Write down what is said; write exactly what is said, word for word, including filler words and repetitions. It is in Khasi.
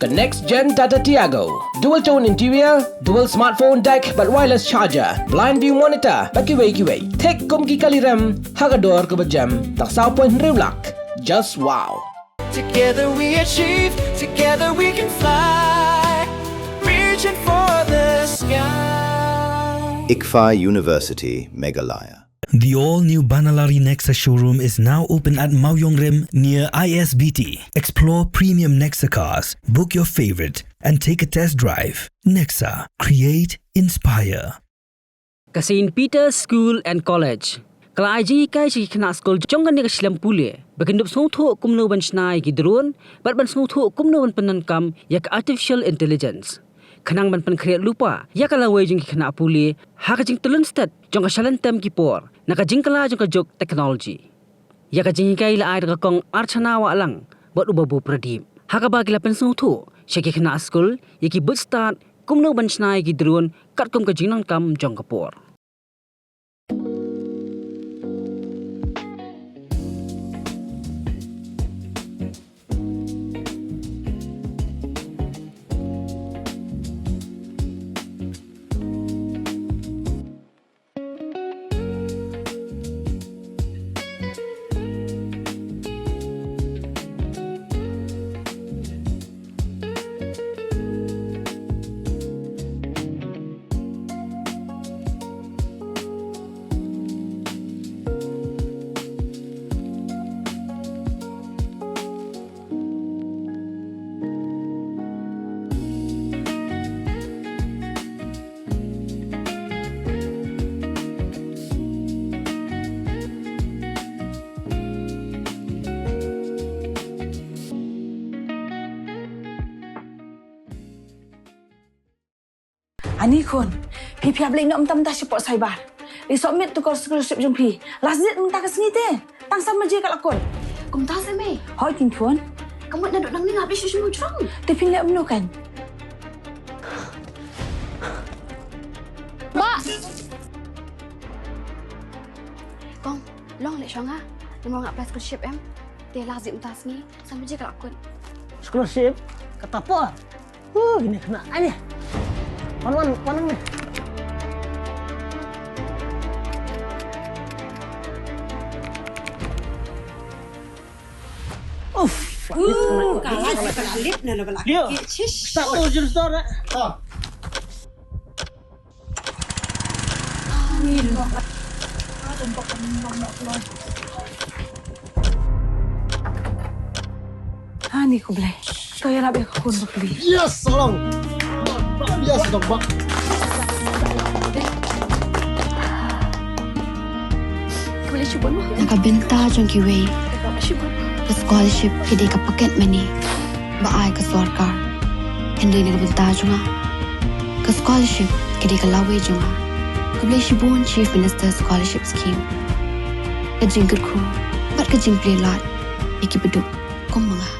The next gen Tata Tiago. Dual tone interior, dual smartphone deck bad wireless charger, blind view monitor bad kiwei kiwei. Thik kum ki kali rem ha ka dor kaba jem, tang saw point hynriew lak. Just wow. Together we achieve, together we can fly, reaching for the sky. ICFAI University, Meghalaya. The all-new Banalari Nexa showroom is now open at Mawiongrim near I S B T. Explore premium Nexa cars, book your favorite, and take a test drive. Nexa, create, inspire. Ka Saint Peter's School and College ka la ai jinghikai sha ki khynnah skul jong kane ka shlem pule ba kin dup sngewthuh kumno ban shna ïa ki drone bad ban sngewthuh kumno ban pyndonkam ïa ka artificial intelligence, khnang ban pynkhreh lypa ïa ka lawei jong ki khynnah pule ha ka jingtylli stet jong ka shalynter ki por na ka jingkylla jong ka juk technology. Ïa ka jinghikai la ai da ka Kong Archana Wahlang bad u Babu Pradip, ha kaba ki la pynsngewthuh sha ki khynnah skul ïa ki buit stad kumno ban shna ïa ki drone katkum ka jingdonkam jong ka por. Ani khun, phi phi ïa blei noh mynta mynta sha pdeng cyber. Leit submit tu course scholarship jong phi. Last date mynta ka sngi te. Tang san baje ka la kut. Kumta se mei. Hooid khun. Ka mut naduh nangne nga phi shu shu mujrong. Te phin leh kumno kan. Ba. Kong, long leh shong ha. Namar nga apply scholarship em. Te last date mynta sngi. San baje ka la kut. Scholarship? Kata por. Uh, ini kena aja. Wan, wan, wan, wan. Uff, uh, kalah sih, kalah lip, nah, nah, kalah. Dia. Chish. Tak, oh, jurus tu, nak. Ah. Ani khublei. To ïarap ïa ka khun bakhuid. Yes, Song. Yes, Song. Khublei shibun ma. Na ka bynta jong kiwei, ka scholarship ka dei ka pocket money ba ai ka sorkar. Hynrei na ka bynta jong nga, ka scholarship ka dei ka lawei jong nga. Khublei shibun Chief Minister Scholarship Scheme. Ka jingkyrkhu bad ka jingplie lad ïa kiba duk kum ma nga.